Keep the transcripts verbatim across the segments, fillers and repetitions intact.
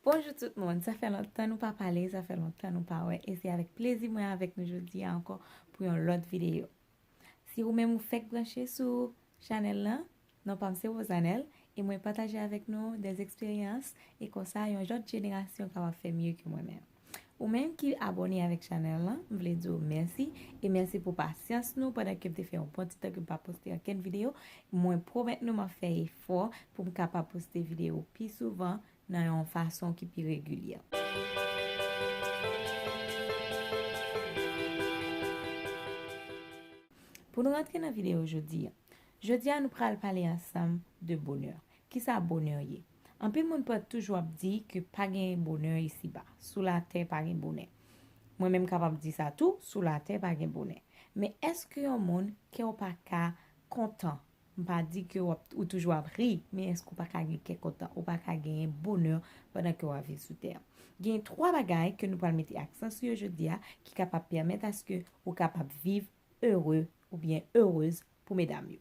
Bonjou tout moun, sa fè lontan nou pa pale, sa fè lontan nou pa wè, e se avèk plezi mwen avèk nou jodi a ankò pou yon lòt videyo. Si ou menm ou fèk branche sou chanèl lan, non pa m se Rosanel, e mwen pataje avèk nou dè eksperyans, e konsa yon jòt jenerasyon kapab fè mye ke mwen menm. Ou menm ki abòne avèk chanèl lan, m vle di w mèsi, e mèsi pou pasyans nou pandan ke m te fè yon bon ti tan ke m pa poste ankenn videyo. Mwen pwomèt nou m ap fè efò pou m kapab poste videyo pi souvan nan yon fason ki pi regilye. Pou nou rantre nan videyo jodi a, jodi a nou pral pale ansanm de bonè. Kisa bonè ye? Anpil moun pa toujou ap di ke pa gen bonè isiba. Sou latè pa gen bonè. Mwen menm kapab di sa tou, sou latè pa gen bonè. Men èske yon moun kè w pa ka kontan? M pa di ke w ap, ou toujou ap ri, men èske w pa ka gen kè kontan? Ou pa ka genyen bonè pandan ke w ap viv sou tè a? Gen twa bagay ke nou pral mete aksan sou yo jodi a ki kapab pèmèt aske ou kapab viv ere oubyen erez pou medam yo.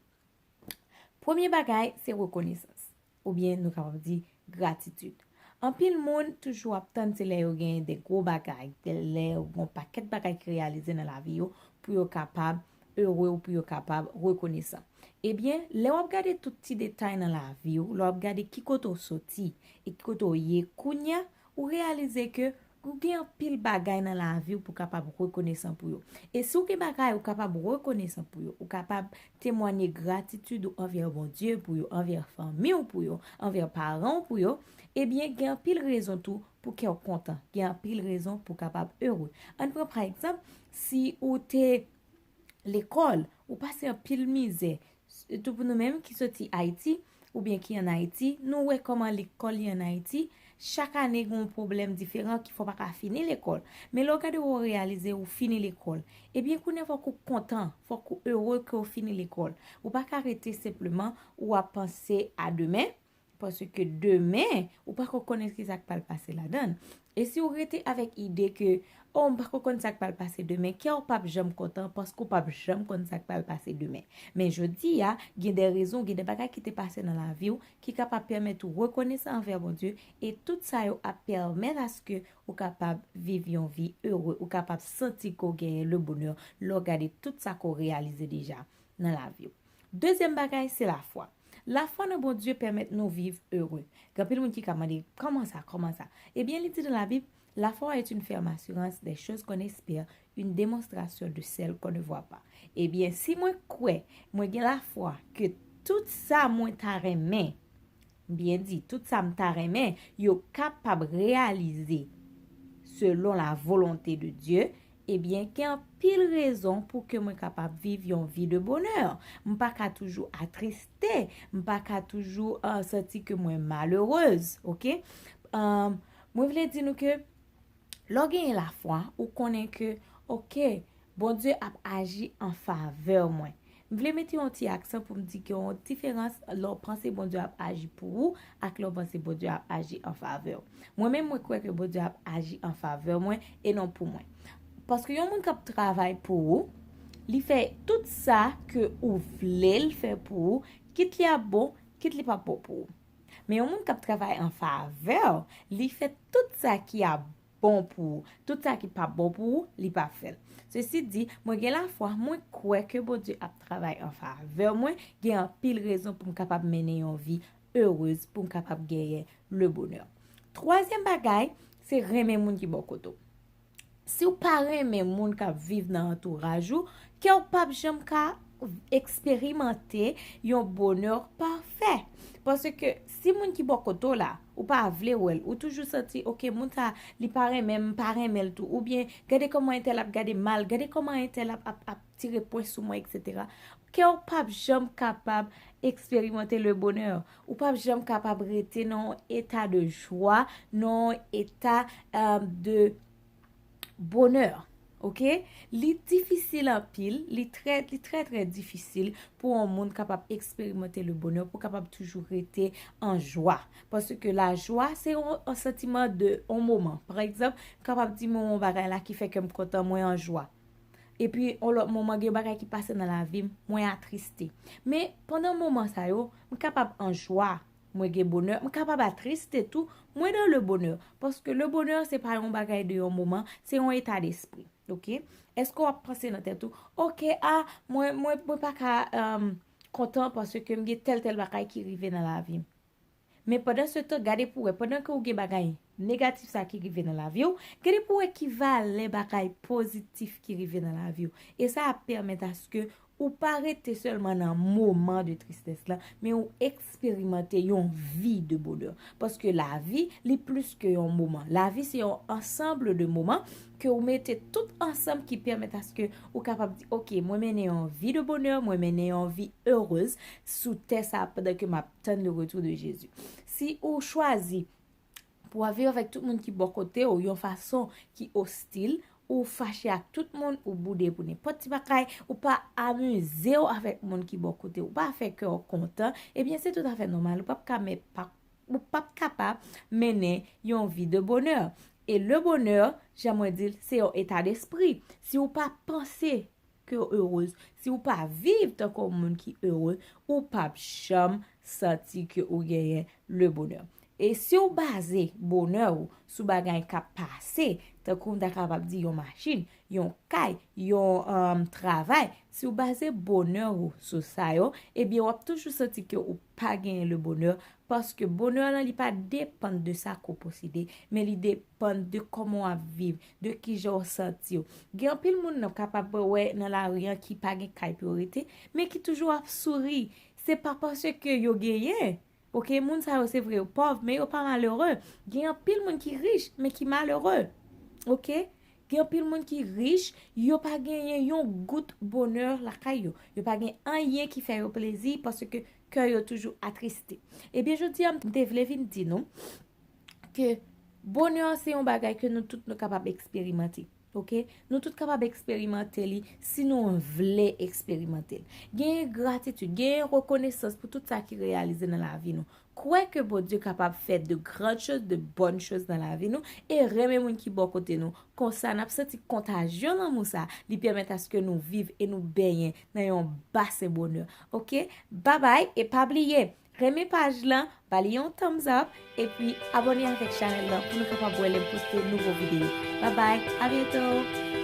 Premye bagay, se rekonesans, oubyen nou kapab di gratitid. Anpil moun toujou ap tann se lè yo genyen de gwo bagay, de lè yo gen yon pakèt bagay ki reyalize nan lavi yo pou yo kapab ere ou pou yo kapab rekonesan. Ebyen, lè w ap gade tout ti detay nan lavi w, lè w ap gade ki kote w soti e ki kote w ye kounye a, ou reyalize ke ou gen anpil bagay nan lavi w pou w kapab rekonesan pou yo. E si w gen bagay ou kapab rekonesan pou yo, ou kapab temwanye gratitid ou anvè Bondye pou yo, anvè fanmi w pou yo, anvè paran w pou yo, ebyen, gen anpil rezon tou pou kè w kontan. Gen anpil rezon pou w kapab ere. Ann pran pa egzanp, si ou te lekòl, ou pase anpil mizè. Sitou pou nou menm ki soti Ayiti, oubyen ki ann Ayiti, nou wè kòman lekòl ye ann Ayiti. Chak ane, gen yon pwoblèm diferan ki fè w pa ka fini lekòl. Men lè w gade, w reyalize ou fini lekòl. Ebyen, kounye a, fòk ou kontan, fòk ou ere ke w fini lekòl. Ou pa ka rete senpleman ou ap panse a demen, paske demen, ou pako konnen ki sa k pral pase ladan l. E si w rete avèk ide ke, oh, m pako konn sa k pral pase demen, kè w p ap janm kontan paske w p ap janm konn sa k pral pase demen. Men jodi a, gen de rezon, gen de bagay ki te pase nan lavi w ki kapab pèmèt ou rekonesan anvè Bondye, e tout sa yo ap pèmèt aske ou kapab viv yon vi ere, ou kapab santi ke w genyen le bonè lè w gade tout sa ke w reyalize deja nan lavi w. Dezyèm bagay, se lafwa. Lafwa nan Bondye pèmèt nou viv ere. Gen anpil moun ki ka mande, kòman sa, kòman sa? Ebyen, li di nan Labib, la foi est une ferme assurance des choses qu'on espère, une démonstration de celles qu'on ne voit pas. Ebyen, si mwen kwè, mwen gen lafwa ke tout sa mwen ta renmen, byen di, tout sa m ta renmen, yo kapab reyalize selon la volonte de Dye, ebyen, gen anpil rezon pou ke mwen kapab viv yon vi de bonè. M pa ka toujou atriste, m pa ka toujou, ah, santi ke mwen malerez, oke? Ah, mwen vle di nou ke lè w genyen lafwa, ou konnen ke, oke, Bondye ap aji an favè mwen. M vle mete yon ti aksan pou m di gen yon diferans lè w panse Bondye ap aji pou ou ak lè w panse Bondye ap aji an favè w. Mwen menm, mwen kwè ke Bondye ap aji an favè mwen e non pou mwen. Paske yon moun k ap travay pou ou, li fè tout sa ke ou vle l fè pou ou, kit li ap bon, kit li p ap bon pou ou. Men yon moun k ap travay an favè w, li fè tout sa ki ap bon pou ou. Tout sa ki p ap bon pou ou, li p ap fè l. Sesi di, mwen gen lafwa, mwen kwè ke Bondye ap travay an favè mwen, gen anpil rezon pou m kapab mennen yon vi erez, pou m kapab genyen le bonè. Twazyèm bagay, se renmen moun ki bò kote w. Si w pa renmen moun k ap viv nan antouraj ou, kè w p ap janm ka eksperimante yon bonè pafè. Paske si moun ki bò kote w la, ou pa vle wè l, ou toujou santi, oke, moun sa, li pa renmen m, m pa renmen l tou, oubyen, gade kòman entèl ap gade m mal, gade kòman entèl ap, ap, ap tire pwen sou mwen, etsetera. Kè w p ap janm kapab eksperimante le bonè. Ou p ap janm kapab rete nan yon eta de jwa, nan yon eta, euh, de bonè. Oke? Li difisil anpil, li trè, li trè, trè difisil pou yon moun kapab eksperimante le bonè, pou kapab toujou rete an jwa. Paske la jwa, se yon, yon santiman de yon moman. Pa egzanp, m kapab di mwen yon bagay la ki fè ke m kontan, mwen an jwa. Epi, yon lòt moman, gen yon bagay ki pase nan lavi m, mwen atriste. Men, pandan moman sa yo, m kapab an jwa, mwen gen bonè, m kapab atriste tou, mwen dans le bonheur. Paske le bonheur, se pa yon bagay de yon moman, se yon eta despri. Ok? Èske w ap panse nan tèt ou, ok, a, mwen, mwen, mwen pa ka um, kontan paske m gen tèl, tèl bagay ki rive nan lavi m. Men pandan se tan, gade pou wè, pandan ke w gen bagay negatif sa ki rive nan lavi w, gade pou wè ki valè bagay pozitif ki rive nan lavi w. E sa ap pèmèt aske ou pa rete sèlman nan moman de tristès la, men ou eksperimante yon vi de bonè. Paske lavi, li plis ke yon moman. Lavi se yon ansanm de moman ke ou mete tout ansanm ki pèmèt aske ou kapab di, ok, mwen mennen yon vi de bonè, mwen mennen yon vi erez sou tè sa pandan ke m ap tann le retour de Jésus. Si ou chwazi pou w ap viv avèk tout moun ki bò kote w yon fason ki ostil, ou fache ak tout moun, ou boude pou nenpòt ti bagay, ou pa amize w avèk moun ki bò kote w, ou pa fè kè w kontan, ebyen se toutafè nòmal, ou p ap ka men pa, ou p ap kapab mennen yon vi de bonè. E le bonè, jan mwen di l, se yon eta despri. Si ou pa panse ke w erez, si ou pa viv tankou yon moun ki ere, ou p ap janm santi ke ou genyen le bonè. E si w baze bonè w sou bagay k ap pase, tankou m ta kapab di yon machin, yon kay, yon um, travay, si w baze bonè w sou sa yo, ebyen w ap toujou santi ke ou pa genyen le bonè, paske bonè lan li pa depann de sa ke w posede, men li depann de kòman w ap viv, de kijan w santi w. Gen anpil moun nan kapab wè nan lari an ki pa gen kay pou yo rete, men ki toujou ap souri. Se pa paske yo genyen. Ok, moun sa yo se vre yo pòv, men yo pa malere. Gen anpil moun ki rich, men ki malere. Ok? Gen anpil moun ki rich, yo pa genyen yon gout bonè lakay yo. Yo pa gen anyen ki fè yo plezi paske kè yo toujou atriste. Ebyen, jodi a, m te vle vin di nou ke bonè se yon bagay ke nou tout nou kapab eksperimante. Ok? Nou tout kapab eksperimante li si nou vle eksperimante l. Genyen gratitid, genyen rekonesans pou tout sa ki reyalize nan lavi nou. Kwè ke Bondye kapab fè de grann choz, de bòn choz nan lavi nou, e renmen moun ki bò kote nou. Konsa, n ap santi kontajyon lanmou sa, li pèmèt aske nou viv e nou benyen nan yon basen bonè. Ok? Babay, e pa bliye, renmen paj lan, ba li yon thumbs up, epi abòne avèk chanèl lan pou nou kapab wè lè m poste nouvo videyo. Babay, a byento!